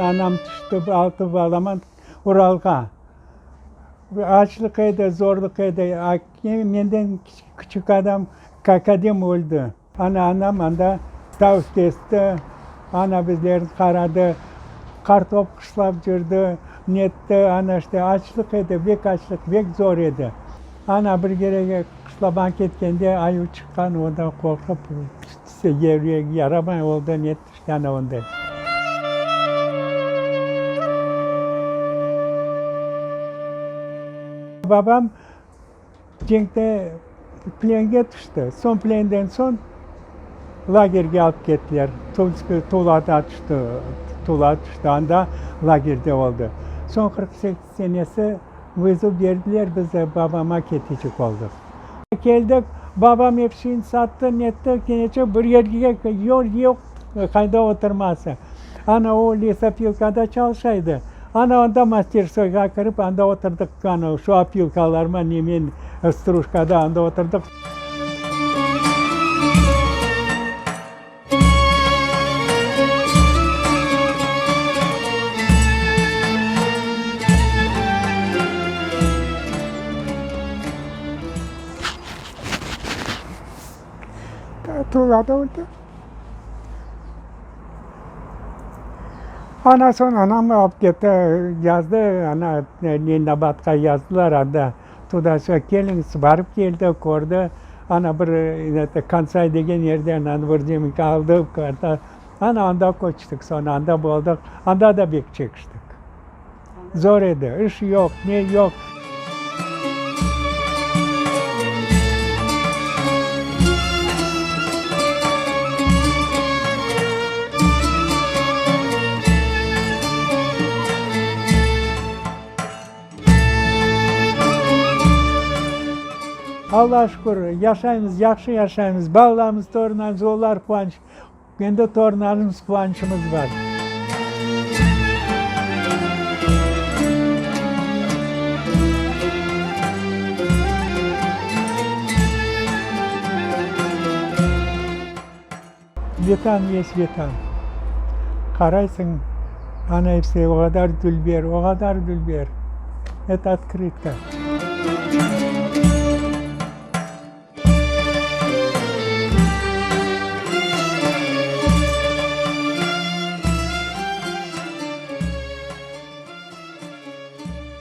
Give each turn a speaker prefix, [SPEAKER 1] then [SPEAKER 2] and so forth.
[SPEAKER 1] Anam tüşti altı balaman Uralğa. Açlıq edi, zorluq edi. Menden küçük adam kakadem öldi. Ana, anam anda tav kesti, ana bizlerni qaradı, qartop qışlap cürdi, netti, ana işte açlıq edi, bek açlıq, bek zor edi. Ana bir kerege qışlamağa ketkende ayuv çıqqan, ondan qorqıp, yaramay oldı, netti, işte ana onday. Babam Cenkte plenge tüşti. Soñ plenden soñ lagerge alıp kettiler. Tulada tüşti, Tula tüşti, anda lagerde oldı. Soñ 48 senesi vızov berdiler, biz babama ketecek oldıq. Keldik, babam epsini sattı, netti, keneçe bir yerge yol yoq, qayda oturması. Ana o lesopilkada çalışa edi. Ana anda masterskoyğa kirip, anda oturdıq, ana şu opilkalarma nemen strujkada anda oturdıq. Tulada oldı. Ana soñ anam alıp ketti, yazdı, ana Leninabadqa yazdılar, anda tuda-sü keliñiz, barıp keldi, kördi, ana bir Kansay degen yerde ana bir zeminka aldı, ana anda köçtik, soñ anda boldıq, anda da bek çekiştik. Zor edi, iş yoq, ne yoq. Allağa şükür, yaşaymız, yahşı yaşaymız, balalarımız, torunlarımız, olar quvanç, Endi torunlarımız, quvançımız bar. Vetan est Vetan. Qaraysıñ, ana episi o qadar dülber, o qadar dülber. Eto otkrıtka.